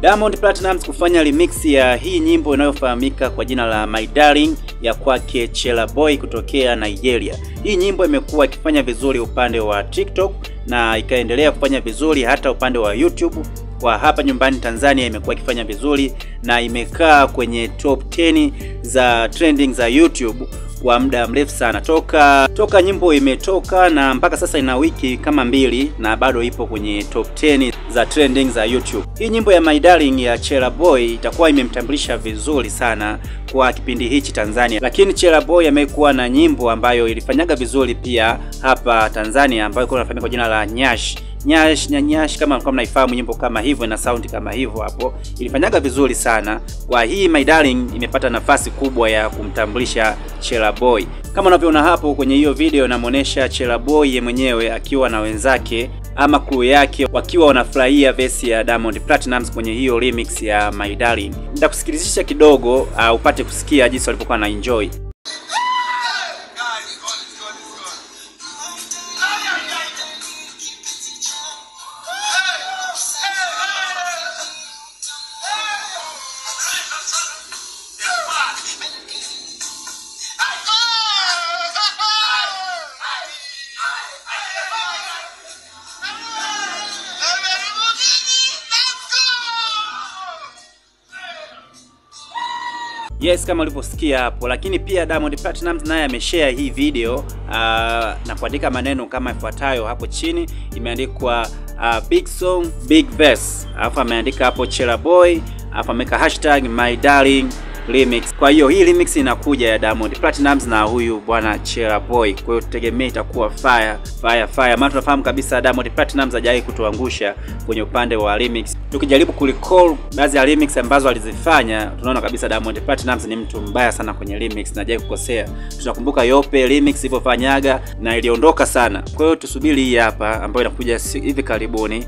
Diamond Platnumz kufanya remix ya hii nyimbo inayofahamika kwa jina la My Darling ya kwake Chela Boy kutokea Nigeria. Hii nyimbo imekuwa ikifanya vizuri upande wa TikTok na ikaendelea kufanya vizuri hata upande wa YouTube. Kwa hapa nyumbani Tanzania imekuwa ikifanya vizuri na imekaa kwenye top 10 za trending za YouTube kwa muda mrefu sana. Toka nyimbo imetoka na mpaka sasa ina wiki kama 2 na bado ipo kwenye top 10 za trending za YouTube. Hii nyimbo ya My Darling ya Chela Boy itakuwa imemtambulisha vizuri sana kwa kipindi hichi Tanzania. Lakini Chela Boy amekuwa na nyimbo ambayo ilifanyaga vizuri pia hapa Tanzania ambayo ilikuwa inafahamika kwa jina la Nyash. Nyash nyash, kama mlikuwa mnaifahamu nyimbo kama hivyo na sound kama hivyo hapo, ilifanyaga vizuri sana. Kwa hii My Darling imepata nafasi kubwa ya kumtambulisha Chela Boy. Kama unavyoona hapo kwenye hiyo video, inamuonesha Chela Boy yeye mwenyewe akiwa na wenzake ama crew yake wakiwa wanafurahia verse ya Diamond Platnumz kwenye hiyo remix ya My Darling. Nitakusikilizisha kidogo upate kusikia jinsi walivyokuwa na enjoy. Yes, kama ulivyosikia hapo. Lakini pia Diamond Platnumz naye ameshare hii video na kuandika maneno kama ifuatayo hapo chini. Imeandikwa big song big verse, alafu ameandika hapo Chela Boy, alafu ameweka hashtag My Darling remix. Kwa hiyo hii remix inakuja ya Diamond Platnumz na huyu bwana Chela Boy. Kwa hiyo tutegemee itakuwa fire fire fire. Maana tunafahamu kabisa Diamond Platnumz hajawahi kutuangusha kwenye upande wa remix. Tukijaribu kurecall baadhi ya remix ambazo alizifanya, tunaona kabisa Diamond Platnumz ni mtu mbaya sana kwenye remix na hajawahi kukosea. Tunakumbuka Yope remix ilivyofanyaga na iliondoka sana. Kwa hiyo tusubiri hii hapa ambayo inakuja hivi karibuni.